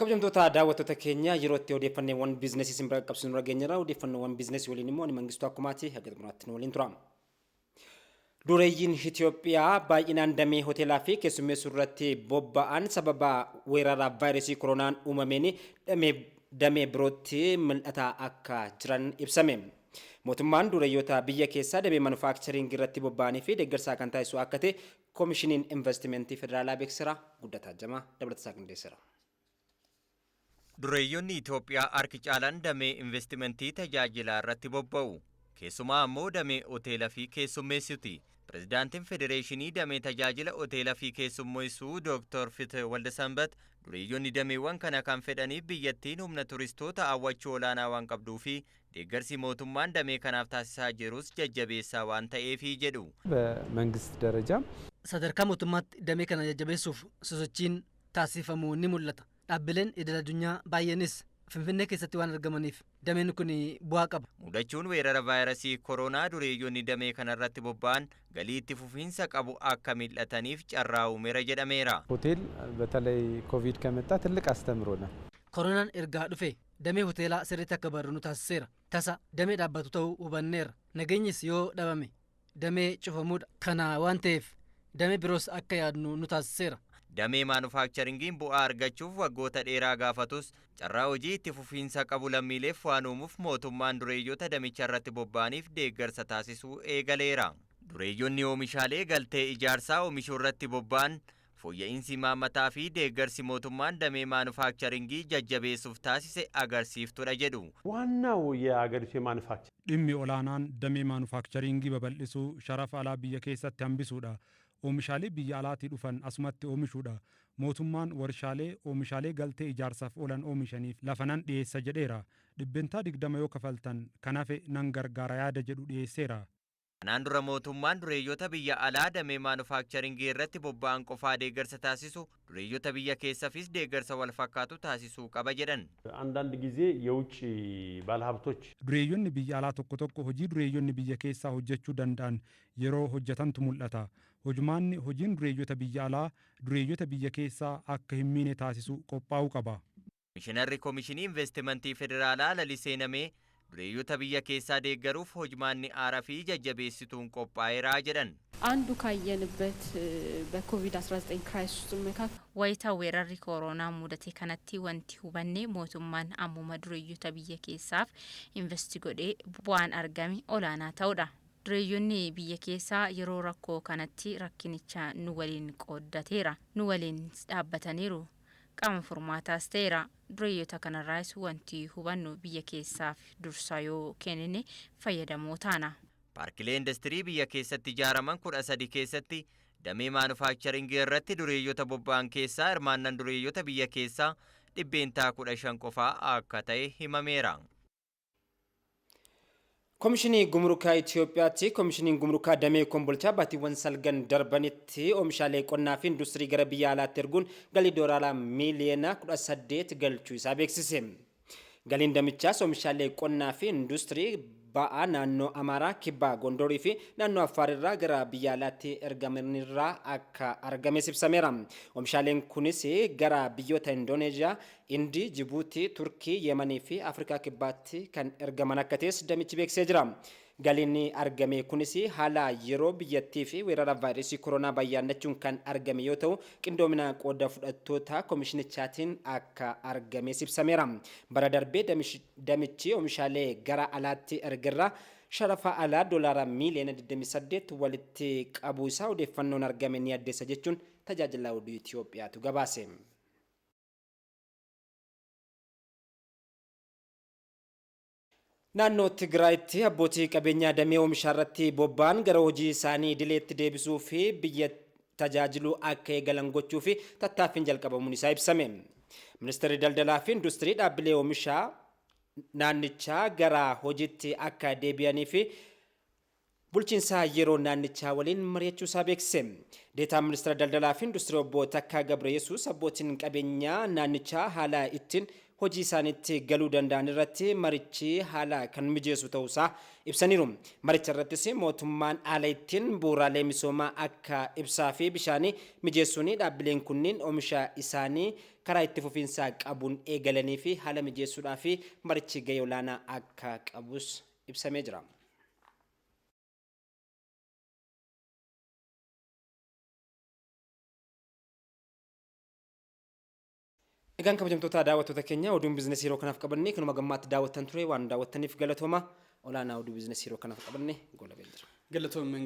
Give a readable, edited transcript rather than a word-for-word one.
Kabajamtoota daawwattoota keenya, yeroo itti odeeffannoowwan biizinasii isin bira qaqqabsiisnu irra geenyerra. Odeeffannoowwan biizinasii waliin immoo ani Mangistuu Akkumaati, haga xumuraatti nu waliin tura. Dureeyyiin Itoophiyaa baay'inaan damee hoteelaa fi keessummeessuu irratti bobba'an sababa weerara vaayirasii koronaan uumameen damee birootti mil'ataa akka jiran ibsame. Mootummaan dureeyyoota biyya keessaa damee manufaakchariingii irratti bobba'anii fi deeggarsaa kan taasisu akka ta'e Koomishiniin Investimentii Federaalaa beeksiseera. Guddataa Jamaa dabalatasaa qindeesseera. Dureeyyonni Itoophiyaa harki caalaan damee investimentii tajaajilaa irratti bobba'u. Keessumaa ammoo damee hoteela fi keessummeessuti. Pirezidaantiin Federeeshinii damee tajaajila hoteela fi keessummeessuu Dooktar Fitee Waldasanbat dureeyyonni dameewwan kana kan fedhaniif biyyattiin humna turistoota hawwachuu olaanaa waan qabduu fi deeggarsi mootummaan damee kanaaf taasisaa jirus jajjabeessaa waan ta'eefi jedhu. በመንግስት ደረጃም Sadarkaa mootummaatti damee kana jajjabeessuuf sosochiin taasifamu ni mul'ata. Dhaabbileen idil addunyaa baay'eenis Finfinnee keessatti waan argamaniif dameen kun bu'aa qaba. Mudachuun weerara vaayirasii koronaa dureeyyonni damee kanarratti bobba'an galii itti fufiinsa qabu akka mil'ataniif carraa uumeera jedhameera. ሆቴል በተለይ ኮቪድ ከመጣ ትልቅ አስተምሮናል። Koronaan ergaa dhufe damee hoteelaa sirriitti akka barru nu taasiseera. Tasa damee dhaabbatu ta'uu hubanneerra. Nageenyis yoo dhabame damee cufamuudha. Kana waan ta'eef damee biroos akka yaadnu nu taasiseera. Damee maanufaakcharingiin bu'aa argachuuf waggoota dheeraa gaafatus, carraa hojii itti fufiinsa qabu lammiileef waan uumuuf mootummaan dureeyyoota damicha irratti bobba'aniif deeggarsa taasisuu eegaleera. Dureeyyonni oomishaalee galtee ijaarsaa oomishuu irratti bobba'an fooyya'insi imaammataa fi deeggarsi mootummaan damee maanufaakcharingii jajjabeessuuf taasise agarsiiftuudha jedhu. ዋናው የአገሪቱ የማኑፋክቸር Dhimmi olaanaan damee maanufaakcharingii babal'isuu, sharafa alaa biyya keessatti hambisuudha. Oomishaalee biyya alaatii dhufan asumatti oomishuudha. Mootummaan warshaalee oomishaalee galtee ijaarsaaf oolan oomishaniif lafa nan dhiyeessa jedheera. 20% yoo kafaltan kan hafe nan gargaara yaada jedhu dhiyeesseera. Kanaan dura mootummaan dureeyyota biyya alaa damee maanufaakcharingii irratti bobba'an qofaa deeggarsa taasisu, dureeyyota biyya keessaafis deeggarsa wal fakkaatu taasisuu qaba jedhan. አንዳንድ ጊዜ የውጭ ባለሀብቶች Dureeyyonni biyya alaa tokko tokko hojii dureeyyonni biyya keessaa hojjechuu danda'an yeroo hojjetantu mul'ata. Hojumaanni hojiin dureeyyota biyya alaa dureeyyota biyya keessaa akka hin miine taasisu qophaa'uu qaba. Komishinarri Komishinii Investimentii Federaalaa Lalisee Namee dureeyyota biyya keessaa deeggaruuf hojmaanni aaraa fi jajjabeessituun qophaa'eera jedhan. አንዱ ካየንበት በኮቪድ-19 ክራይሲስ ውስጥ መካከል Wayita weerarri kooroonaa mudate kanatti wanti hubanne, mootummaan ammuma dureeyyota biyya keessaaf investi godhee bu'aan argame olaanaa ta'udha. Dureeyyonni biyya keessaa yeroo rakkoo kanatti rakkinicha nu waliin qooddateera. Nu waliin dhaabbataniiru. Qaama furmaataas ta'eera. Dureeyyota kanarraas wanti hubannu, biyya keessaaf dursa yoo kennine fayyadamoo taana. Paarkilee industirii biyya keessatti ijaaraman 13 keessatti damee maanufaakcharingii irratti dureeyyota bobba'an keessaa hirmaannaan dureeyyota biyya keessaa 15% qofaa akka ta'e himameera. Komishinii Gumrukaa Itoophiyaatti Komishiniin Gumrukaa damee Kombolchaa baatiiwwan 9 darbanitti oomishaalee qonnaa fi industirii gara biyya alaatti erguun galii doolaara miiliyoona 18 galchuu isaa beeksise. Galiin damichaas oomishaalee qonnaa fi industirii ba'aa naannoo Amaaraa, Kibbaa, Gondorii fi naannoo Affaar irraa gara biyya alaatti ergamanirraa akka argames ibsameera. Oomishaaleen kunis gara biyyoota Indooneeziyaa, Indii, Jibuutii, Turkii, Yemanii fi Afrikaa Kibbaatti kan ergaman akka ta'es damichi beeksisee jira. Galiin argame kunis haala yeroo biyyattii fi weerara vaayirasii koronaa bayyaannachuun kan argame yoo ta'u, qindoomina qooda fudhattoota komishinichaatiin akka argames ibsameera. Bara darbee damichi oomishaalee gara alaatti ergerraa sharafa alaa doolaara miiliyoona 28 walitti qabuu isaa odeeffannoon argame ni addeessa jechuun tajaajila oduu Itoophiyaatu gabaase. Naannoo Tigraayitti abbootii qabeenyaa damee oomishaa irratti bobba'an gara hojii isaanii idileetti deebisuu fi biyya tajaajiluu akka eegalan gochuu fi tattaaffiin jalqabamuun isaa ibsame. Ministeerri daldalaa fi industirii dhaabbilee oomishaa naannichaa gara hojiitti akka deebi'anii fi bulchiinsa yeroo naannichaa waliin mari'achuu isaa beeksise. Deetaan ministeera daldalaa fi industirii obbo Takkaa Gabre Yesuus abbootiin qabeenyaa naannichaa haala ittiin hojii isaaniitti galuu danda'an irratti marichi haala kan mijeessu ta'uusaa ibsaniiru. Maricha irrattis mootummaan haala ittiin bu'uuraalee misoomaa akka ibsaa fi bishaanii mijeessuun dhaabbileen kunniin oomisha isaanii karaa itti fufiinsaa qabuun eegalanii fi haala mijeessuudhaa fi marichi gahee olaanaa akka qabus ibsamee jira. Egaan kabajamtoota daawwattoota keenya, oduun biizinasii yeroo kanaaf qabanne kanuma. Gammaatti daawwattan ture waan daawwattaniif galatooma. Olaanaa oduu biizinasii yeroo kanaaf qabanne goolabee jira. Galatoomii.